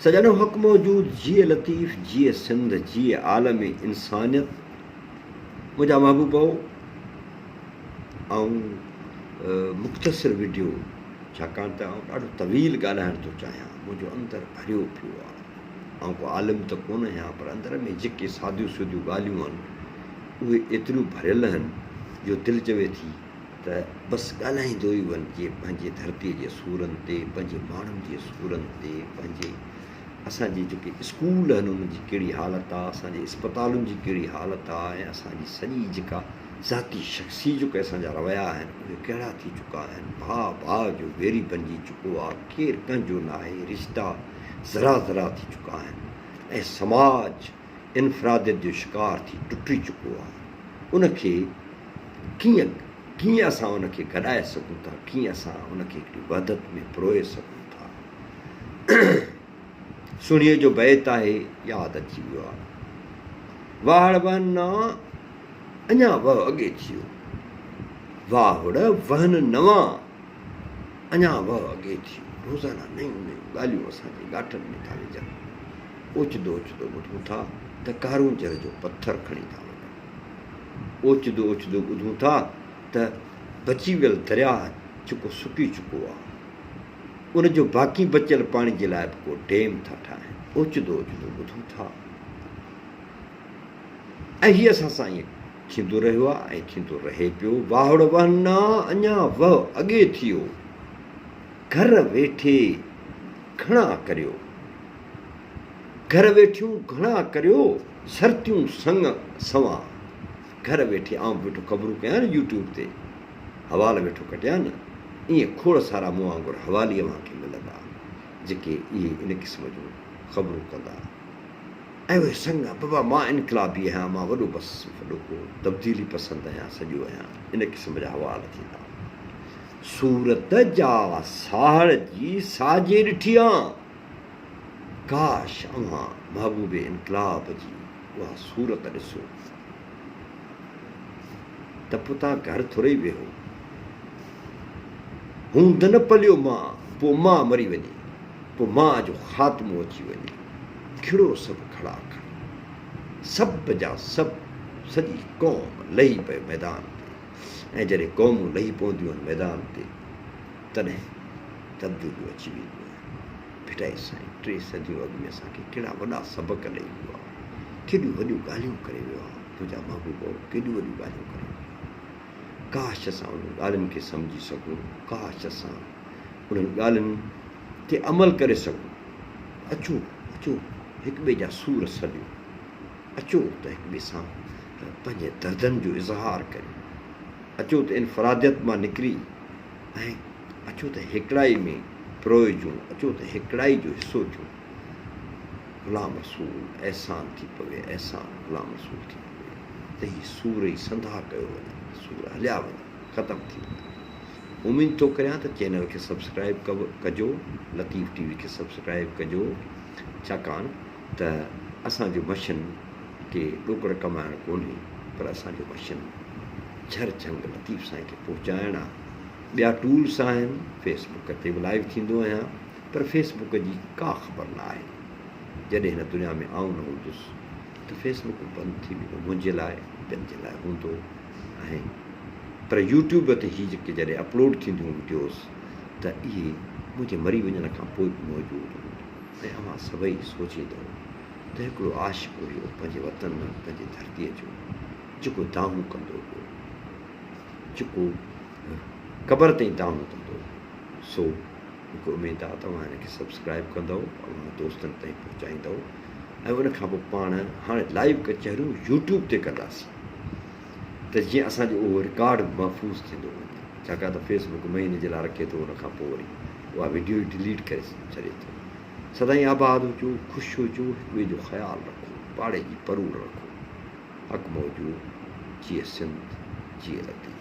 سڄڻو حق موجود جيئي لطيف جيئي سنڌ جيئي عالم انسانيت منهنجا محبوبؤ آئون مختصر وڊيو ڇاڪاڻ ته آئون ڏاڍو طويل ڳالهائڻ ٿو چاهيان منهنجو اندر ڀريو پيو آهي آئون ڪو عالم ته ڪونه آهيان پر اندر ۾ جيڪي ساديون سوديون ڳالهيون آهن اهي ايتريون ڀريل آهن جو دل چوي ٿي ته بس ڳالهائيندو ئي وڃجي پنهنجي ڌرتيء جي سورن تي، پنهنجي ماڻهن جي سورن تي، پنهنجي اسان جي جيڪي اسڪول آهن انهن جي ڪهڙي حالت آ، اسان جي اسپتالن جي ڪهڙي حالت آ ۽ اسان جي سڄي جيڪا ذاتي شخصي جيڪي اسان جا رويا آهن اهي ڪهڙا ٿي چڪا آهن، ڀاء ڀاء جو ويري بنجي چڪو آ، ڪير ڪنهن جو ناهي، رشتا ذرا ذرا ٿي چڪا آهن ۽ سماج انفراديت جو شڪار ٿي ٽٽي چڪو آ، ان کي ڪيئن ڪيئن اسان ان کي گڏائي سگهون ٿا، ڪيئن اسان ان کي هڪڙي وحدت ۾ پروئي سگهون ٿا. سهڻيء جو بيت آهي، ياد اچي ويو آ. واهڙ وهن نوان، اڃا وهه اڳي ٿيو. واهڙ وهن نوان، اڃا وهه اڳي ٿيو. روزانه نيون نيون ڳالهيون اسان جي ڳاٽن ۾ ٿا وجهن. اوچتو اوچتو ٻڌون ٿا ته ڪارونجهر جو پٿر کڻي ٿا وڃن. اوچتو اوچتو ٻڌون ٿا ته بچي ويل درياهه جيڪو سڪي چڪو آ، ان جو باقي بچيل پاڻي جي لاء به ڪو ڊيم ٿا ٺاهين. اوچتو اوچتو ٻڌون ٿا ۽ هي اسان سان ائين ٿيندو رهيو آ ۽ ٿيندو رهي پيو. واهڙ وهنا اڃا وهه اڳي ٿيو، گهر ويٺي گهڻا ڪريو. گهر ويٺيون گهڻا ڪريو سرتيون سڱ سوان. گهر ويٺي آئون به ويٺو خبرون ڪيان نه يوٽيوب تي حوال ويٺو ڪٽيان نه ائين کوڙ سارا مون وانگر حوالي اوهان کي ملندا جيڪي اهي ان قسم جون خبرون ڪندا ۽ اهي سڱ بابا مان انقلابي آهيان مان وڏو بس وڏو ڪو تبديلي پسند آهيان سڄو آهيان ان قسم جا حوال ٿيندا صورت جا ساهڙ جي ساجي ڏٺي آن. ڪاش اوهان محبوب انقلاب جي اها صورت ڏسو ته پوء تان گهر ٿورئي ويهو. هوند نه پليو مان، پوء مان مري وڃي، پوء مان جو خاتمو اچي وڃي. کڙو سڀ کڙا کڙ. سڀ جا سڀ سڄي قوم لهي پئي ميدان تي ۽ جڏهن قومون لهي پونديون آهن ميدان تي تڏهن تبديليون اچي وينديون آهن. ڀٽائي سائين ٽي صديون اڳ ۾ اسان کي ڪهڙا وڏا سبق ڏئي ويو آهي، ڪيڏيون وڏيون ڳالهيون ڪري ويو آهي، منهنجا محبوبؤ ڪيڏيون وڏيون ڳالهيون ڪري ويو آهي. ڪاش اسان انهن ڳالهين کي سمجهي سگهون، ڪاش اسان انهن ڳالهين تي عمل ڪري سگهون. اچو اچو هڪ ٻئي جا سور سليون، اچو ته هڪ ٻئي سان پنهنجي دردن جو اظهار ڪريون، اچو ته انفراديت مان نڪري ۽ اچو ته هيڪڙائي ۾ پروئجون، اچو ته هيڪڙائي جو حصو ٿيون. غلام رسول احسان ٿي پوي، احسان غلام رسول ٿي پوي ته هي سور ئي سنڌا ڪيو وڃن، سور هليا وڃن، ختم ٿي وڃن. اميد ٿو ڪريان ته چينل کي سبسڪرائيب ڪجو، لطيف ٽي وي کي سبسڪرائيب ڪجو، ڇاڪاڻ ته اسان جو مشن ڪي ڏوڪڙ ڪمائڻ ڪونهي پر اسان جو مشن جھر جھنگ لطيف سائين کي پهچائڻ آ. ٻيا ٽولس آهن، فيس بڪ تي به لائيو ٿيندو آهيان پر فيس بڪ جي ڪا خبر نه آهي. جڏهن هن دنيا ۾ آئون نه هوندس ته فيس بڪ بند ٿي ويندو منهنجي لاء ٻين جي لاء هوندو ۽ پر يوٽيوب تي هي جيڪي جڏهن اپلوڊ ٿينديون وڊيوز ته اهي منهنجي مري وڃڻ کان پوء به موجود هونديون ۽ اوهان سڀئي سوچيندؤ ته هڪڙو عاشق هيو پنهنجي وطن پنهنجي ڌرتيء جو جيڪو دانهون ڪندو هيو جيڪو قبر تائين دانهون ڪندو هيو سو مون کي اميد آ ته اوهان هن کي سبسڪرائب ڪندؤ اوهان دوستن تائين پهچائيندؤ ۽ ان کان پوء پاڻ هاڻي لائيو ڪچهريون يوٽيوب تي ڪنداسين ته جيئن اسان جو اهو رڪارڊ به محفوظ ٿيندو وڃي ڇاڪاڻ ته فيس بڪ مهيني جي لاء رکي ٿو ان کان پوء وري اها وڊيو ئي ڊليٽ ڪري ڇڏي ٿو. سدائين آباد هجو، خوش هجو، هڪ ٻئي جو خيال رکو، پاڙي جي پروڙ رکو. حق موجود، جيئي سنڌ، جيئي لطيف.